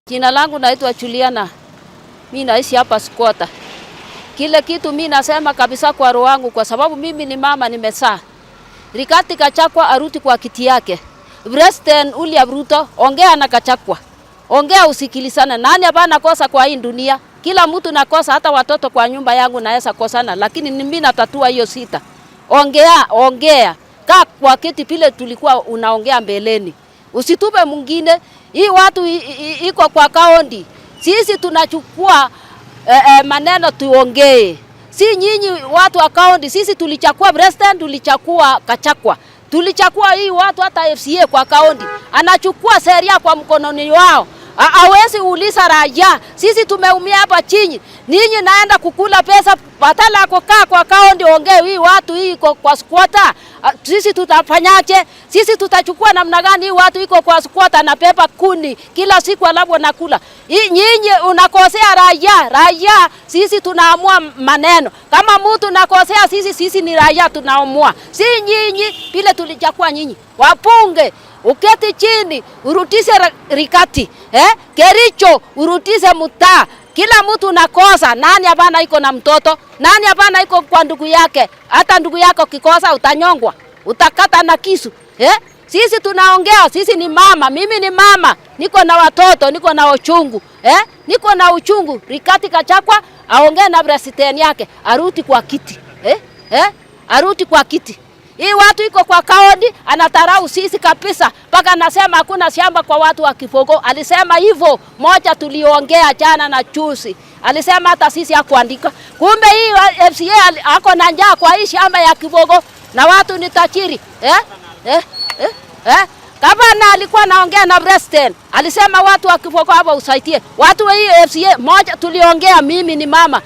Jina langu naitwa Juliana, mi naishi hapa Squatter. Kile kitu mi nasema kabisa kwa roho wangu, kwa sababu mimi ni mama, nimezaa. Rigathi Gachagua arudi kwa kiti yake. President William Ruto, ongea na Gachagua, ongea usikilizane. Nani hapana kosa kwa hii dunia? Kila mtu nakosa, hata watoto kwa nyumba yangu naweza kosana, lakini mimi natatua hiyo sita. Ongea, ongea, kaa kwa kiti vile tulikuwa unaongea mbeleni, usitupe mwingine. Hii watu iko kwa kaunti, sisi tunachukua maneno tuongee, si nyinyi watu wa kaunti. Sisi tulichagua president, tulichagua Gachagua, tulichagua hii watu, hata FCA kwa kaunti anachukua sheria kwa mkononi wao. Hawezi uliza raia. Sisi tumeumia hapa chini, ninyi naenda kukula pesa badala kukaa kwa kaunti, ongee hii watu hii iko kwa squatter. Sisi tutafanyaje? Sisi tutachukua namna gani? Hii watu iko kwa squatter na pepa kuni kila siku, alafu wanakula. Hii nyinyi unakosea raia, raia sisi tunaamua maneno. Kama mtu nakosea sisi, sisi ni raia tunaamua, si nyinyi vile tulichagua nyinyi. Wapunge uketi chini urudishe Rigathi, eh? Kericho urudishe mtaa. Kila mtu nakosa. Nani hapana iko na mtoto? Nani hapana iko kwa ndugu yake? Hata ndugu yako kikosa utanyongwa, utakata na kisu, eh? Sisi tunaongea, sisi ni mama, mimi ni mama, niko na watoto, niko na uchungu, eh? Niko na uchungu. Rigathi Gachagua aongee na president yake, arudi kwa kiti, eh? Eh? Arudi kwa kiti. Hii watu iko kwa kaunti anatarau sisi kabisa, mpaka anasema hakuna shamba kwa watu wa Kifogo. Alisema hivyo moja, tuliongea jana na juzi, alisema hata sisi hakuandika. Kumbe hii FCA ako na njaa kwa hii shamba ya Kifogo na watu ni tajiri, eh? Eh? Eh? Eh? Gavana alikuwa anaongea na president, alisema watu wa Kifogo hapa usaidie watu wa hii FCA moja. Tuliongea mimi ni mama,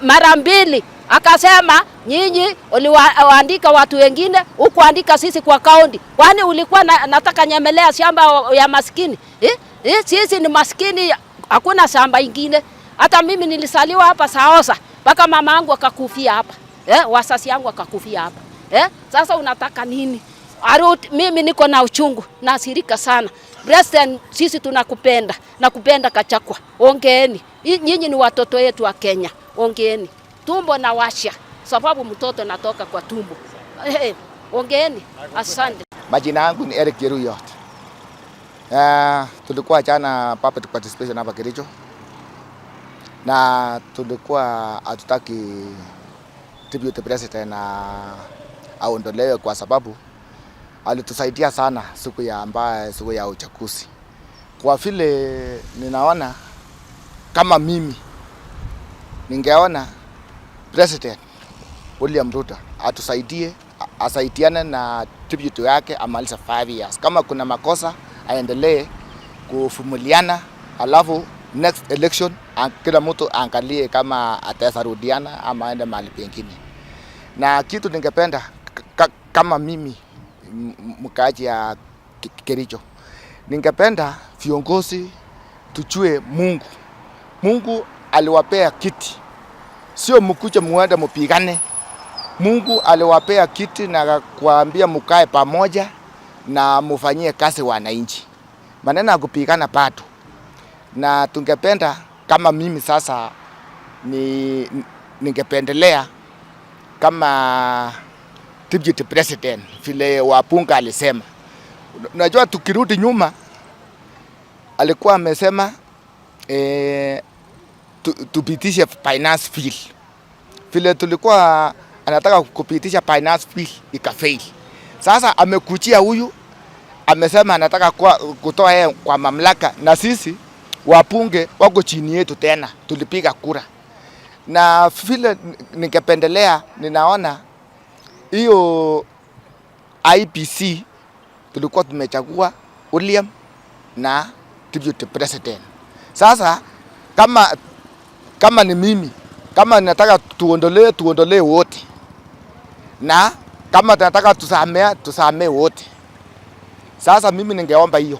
mara mbili akasema nyinyi uliwaandika watu wengine hukuandika sisi kwa kaunti. Kwani ulikuwa nataka nyemelea shamba ya maskini, eh? Eh, sisi ni maskini, hakuna shamba ingine. Hata mimi nilisaliwa hapa Saosa mpaka mama yangu akakufia hapa, eh, wasasi yangu akakufia hapa, eh? Sasa unataka nini? Arut, mimi niko na uchungu nasirika sana. President, sisi tunakupenda, nakupenda Gachagua, ongeeni. Nyinyi ni watoto wetu wa Kenya, ongeeni. Tumbo na washa sababu mtoto natoka kwa tumbo. Hey, ongeeni. Asante. Majina yangu ni Eric Jeruyot. Tulikuwa jana public participation hapa Kericho na tulikuwa hatutaki deputy president na aondolewe kwa sababu alitusaidia sana siku ya ambaye siku ya uchaguzi. Kwa vile ninaona kama mimi ningeona President William Ruto atusaidie, asaidiane na deputy yake amalize 5 years. Kama kuna makosa aendelee kuvumiliana, alafu next election kila mtu angalie kama ataweza rudiana ama aende mahali pengine. Na kitu ningependa kama mimi mkaaji ya Kericho, ningependa viongozi tujue Mungu. Mungu aliwapea kiti, sio mkuje muende mupigane. Mungu aliwapea kiti na kuambia mukae pamoja na mufanyie kazi wananchi. Maneno ya kupigana bado. Na tungependa kama mimi sasa ni ningependelea kama deputy president vile wabunge alisema. Unajua tukirudi nyuma alikuwa amesema tupitishe finance bill. Vile tulikuwa anataka kupitisha finance bill ikafail. Sasa amekujia huyu amesema anataka kutoa yeye kwa mamlaka, na sisi wabunge wako chini yetu tena, tulipiga kura. Na vile ningependelea, ninaona hiyo IEBC tulikuwa tumechagua William na deputy president. Sasa kama ni mimi, kama nataka tuondolee, tuondolee wote, na kama tunataka tusamea, tusamee wote. Sasa mimi ningeomba hiyo,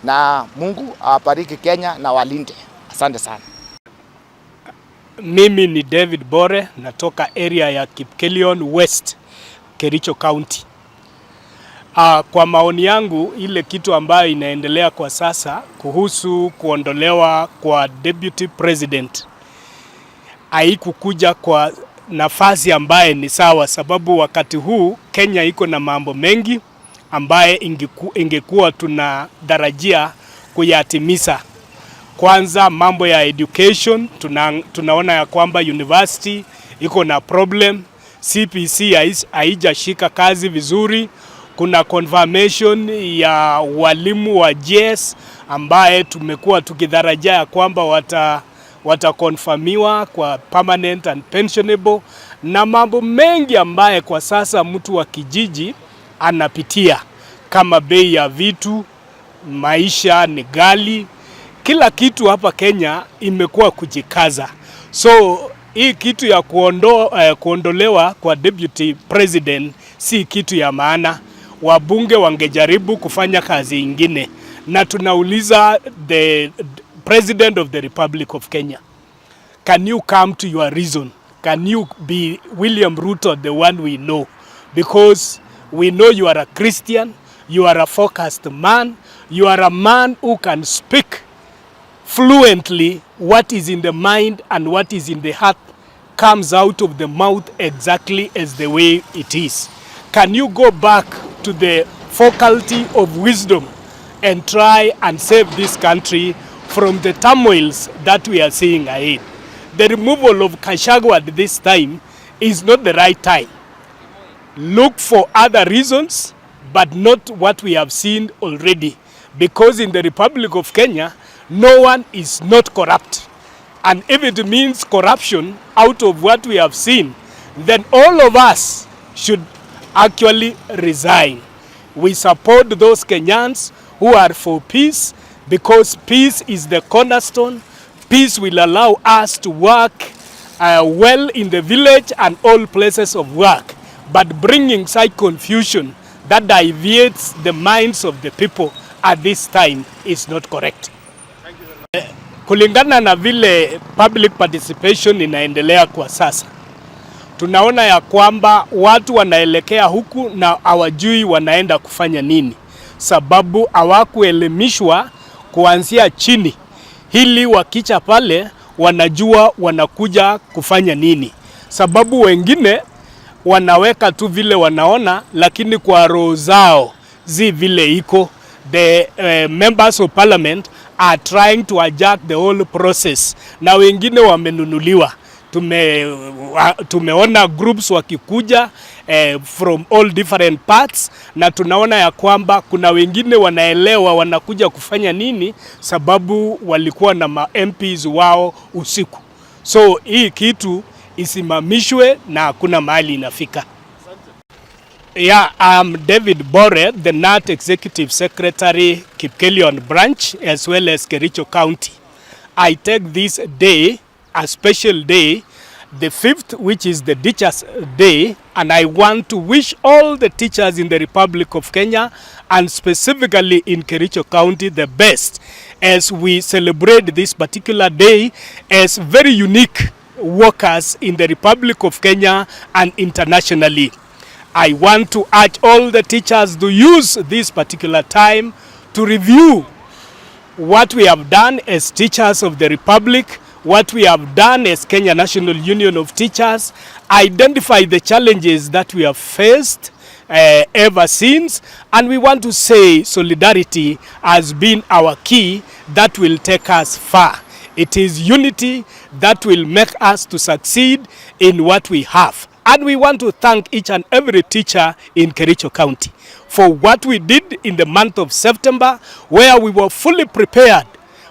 na Mungu awabariki Kenya na walinde. Asante sana. Mimi ni David Bore, natoka area ya Kipkelion West, Kericho County. Kwa maoni yangu, ile kitu ambayo inaendelea kwa sasa kuhusu kuondolewa kwa deputy president haikukuja kwa nafasi ambaye ni sawa, sababu wakati huu Kenya iko na mambo mengi ambaye ingekuwa tunatarajia kuyatimiza. Kwanza mambo ya education, tunaona ya kwamba university iko na problem, CBC haijashika kazi vizuri. Kuna confirmation ya walimu wa JS ambaye tumekuwa tukitarajia ya kwamba wataconfirmiwa kwa permanent and pensionable, na mambo mengi ambaye kwa sasa mtu wa kijiji anapitia kama bei ya vitu, maisha ni ghali, kila kitu hapa Kenya imekuwa kujikaza. So hii kitu ya kuondolewa kwa deputy president si kitu ya maana. Wabunge wangejaribu kufanya kazi ingine, na tunauliza the President of the Republic of Kenya, can you come to your reason? Can you be William Ruto, the one we know? Because we know you are a Christian, you are a focused man, you are a man who can speak fluently. What is in the mind and what is in the heart comes out of the mouth exactly as the way it is. Can you go back to the faculty of wisdom and try and save this country from the turmoils that we are seeing ahead? The removal of Gachagua at this time is not the right time. Look for other reasons, but not what we have seen already. Because in the Republic of Kenya, no one is not corrupt. And if it means corruption out of what we have seen, then all of us should actually resign. We support those Kenyans who are for peace, because peace is the cornerstone. Peace will allow us to work well in the village and all places of work. But bringing such confusion that deviates the minds of the people at this time is not correct. Kulingana na vile public participation inaendelea kwa sasa, tunaona ya kwamba watu wanaelekea huku na hawajui wanaenda kufanya nini, sababu hawakuelimishwa kuanzia chini, ili wakija pale wanajua wanakuja kufanya nini, sababu wengine wanaweka tu vile wanaona, lakini kwa roho zao si vile iko. The members of parliament are trying to hijack the whole process, na wengine wamenunuliwa. Tumeona groups wakikuja from all different parts, na tunaona ya kwamba kuna wengine wanaelewa wanakuja kufanya nini, sababu walikuwa na ma MPs wao usiku. So hii kitu isimamishwe na hakuna mahali inafika. Yeah, I'm David Bore, the KNUT Executive Secretary, Kipkelion Branch, as well as Kericho County. I take this day, a special day, the 5th, which is the Teachers' Day, and I want to wish all the teachers in the Republic of Kenya, and specifically in Kericho County, the best as we celebrate this particular day as very unique workers in the Republic of Kenya and internationally. I want to urge all the teachers to use this particular time to review what we have done as teachers of the Republic, what we have done as Kenya National Union of Teachers, identify the challenges that we have faced ever since, and we want to say solidarity has been our key that will take us far. It is unity that will make us to succeed in what we have. And we want to thank each and every teacher in Kericho County for what we did in the month of September, where we were fully prepared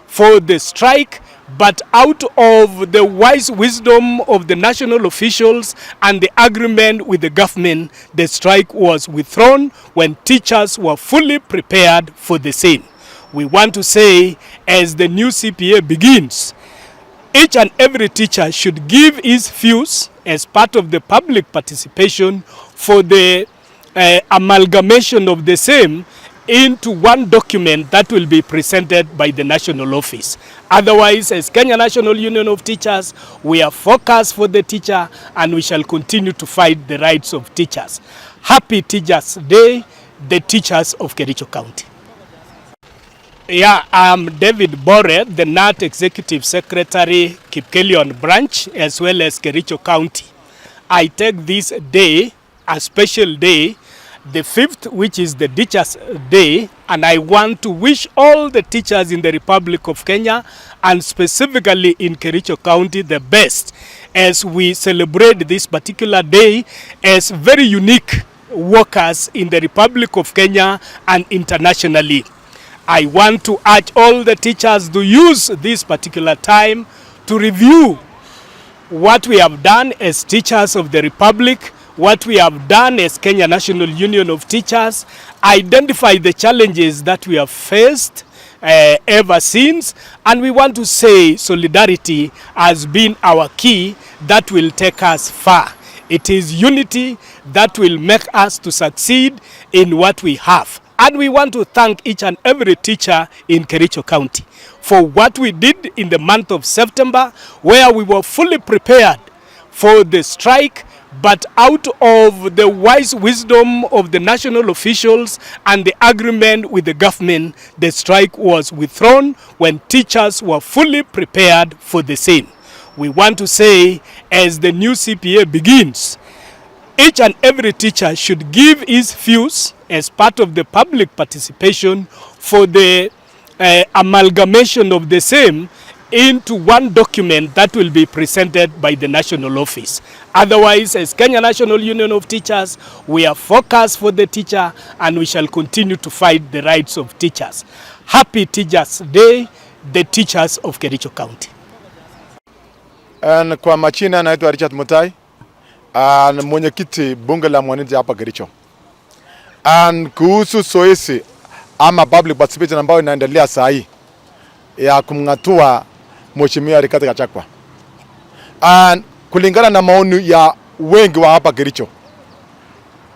for the strike, but out of the wise wisdom of the national officials and the agreement with the government, the strike was withdrawn when teachers were fully prepared for the same. We want to say, as the new CPA begins, each and every teacher should give his views as part of the public participation for the amalgamation of the same into one document that will be presented by the national office. Otherwise, as Kenya National Union of Teachers, we are focused for the teacher and we shall continue to fight the rights of teachers. Happy Teachers' Day. the teachers of Kericho County. Yeah, I'm David Bore, the KNUT Executive Secretary, Kipkelion Branch, as well as Kericho County. I take this day, a special day, the 5th, which is the Teachers' Day, and I want to wish all the teachers in the Republic of Kenya and specifically in Kericho County the best as we celebrate this particular day as very unique workers in the Republic of Kenya and internationally. I want to urge all the teachers to use this particular time to review what we have done as teachers of the Republic, what we have done as Kenya National Union of Teachers, identify the challenges that we have faced ever since, and we want to say solidarity has been our key that will take us far. It is unity that will make us to succeed in what we have. And we want to thank each and every teacher in Kericho County for what we did in the month of September, where we were fully prepared for the strike, but out of the wise wisdom of the national officials and the agreement with the government, the strike was withdrawn when teachers were fully prepared for the same. We want to say, as the new CPA begins, each and every teacher should give his views as part of the public participation for the amalgamation of the same into one document that will be presented by the national office. Otherwise, as Kenya National Union of Teachers, we are focused for the teacher and we shall continue to fight the rights of teachers. Happy Teachers Day, the teachers of Kericho County. And kwa majina naitwa Richard Mutai, and mwenyekiti bunge la mwananchi hapa Kericho. And kuhusu zoezi ama public participation ambayo inaendelea saa hii ya kumng'atua Mheshimiwa Rigathi Gachagua. And kulingana na maoni ya wengi wa hapa Kericho,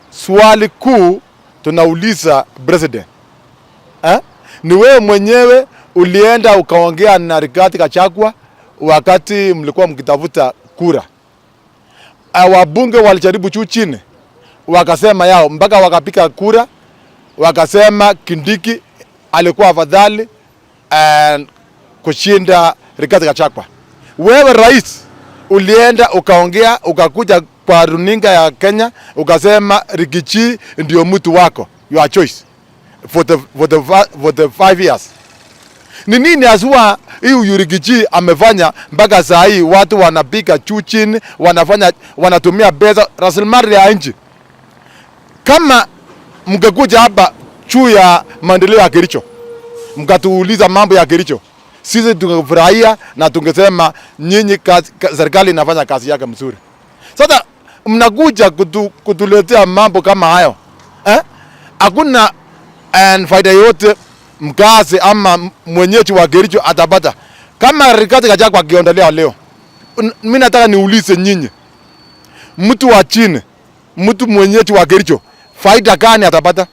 swali kuu tunauliza president, eh? Ni wewe mwenyewe ulienda ukaongea na Rigathi Gachagua wakati mlikuwa mkitafuta kura. Wabunge walijaribu juu chini, wakasema yao mpaka wakapiga kura, wakasema Kindiki alikuwa afadhali kushinda Rigathi Gachagua. Wewe rais ulienda ukaongea, ukakuja kwa runinga ya Kenya ukasema Riggy G ndio mtu wako, your choice for the 5 years. Ni nini haswa hii huyu Riggy G amefanya mpaka saa hii watu wanapiga juu chini, wanafanya wanatumia pesa rasilimali ya nchi? Kama mngekuja hapa juu ya maendeleo ya Kericho mkatuuliza mambo ya Kericho, sisi tungefurahia na tungesema nyinyi serikali inafanya kazi yake mzuri. Sasa mnakuja kutuletea mambo kama hayo, eh? Hakuna and faida yote mkazi ama mwenyeji wa Kericho atapata kama Rigathi Gachagua akiondolewa leo. Mimi nataka niulize nyinyi, mtu wa chini, mtu mwenyeji wa Kericho, faida gani atapata?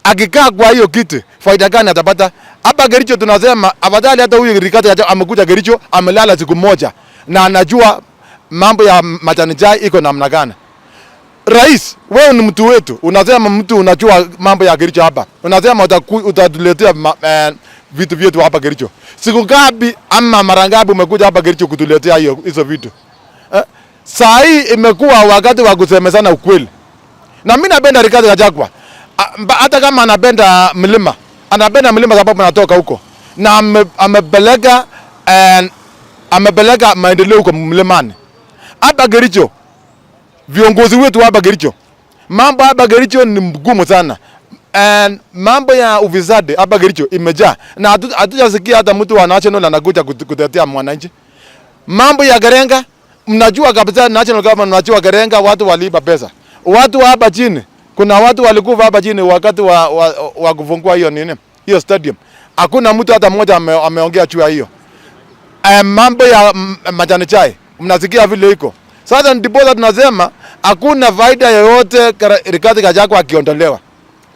Akikaa kwa hiyo kiti, faida gani atapata? Hapa Kericho tunasema afadhali hata huyu Rigathi Gachagua amekuja Kericho, amelala siku moja na anajua mambo ya majani chai iko namna gani. Rais, wewe ni mtu wetu, unasema mtu unajua mambo ya Kericho hapa, unasema utatuletea vitu vyetu hapa Kericho. Siku ngapi ama mara ngapi umekuja hapa Kericho kutuletea hizo vitu? Eh? Saa hii imekuwa wakati wa kusemezana ukweli. Na mimi napenda Rigathi Gachagua. Hata kama anapenda mlima, anapenda mlima sababu anatoka huko. Na amepeleka maendeleo huko mlimani. Hapa Kericho, viongozi wetu hapa Kericho, mambo hapa Kericho ni mgumu sana. And mambo ya ufisadi hapa Kericho imejaa na hatujasikia hata mtu wa national anakuja kutetea mwananchi. Mambo ya Kerenga, mnajua kabisa national government, mnajua Kerenga watu waliiba pesa. Watu hapa chini, kuna watu walikufa hapa chini wakati wa kufungua hiyo nini, hiyo stadium. Hakuna mtu hata mmoja ameongea juu ya hiyo. Mambo ya majani chai mnasikia vile iko sasa, ndipo tunasema hakuna faida yoyote Rigathi Gachagua akiondolewa.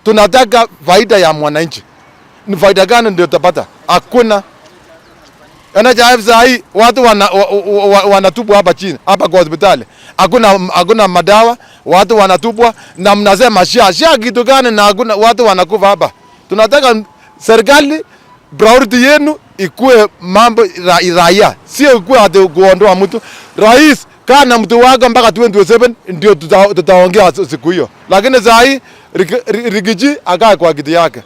Tunataka faida ya mwananchi. Ni faida gani ndio tutapata? Hakuna. NHIF saa hii watu wanatupwa hapa chini hapa kwa hospitali, hakuna madawa, watu wanatupwa na mnasema SHA. SHA kitu gani? Na hakuna, watu wanakufa hapa. Tunataka serikali priority yenu ikuwe mambo raia, sio ikuwe ati kuondoa mtu. Rais, kaa na mtu wako mpaka 2027 ndio tutaongea siku hiyo, lakini saa hii Riggy G akae kwa kiti yake.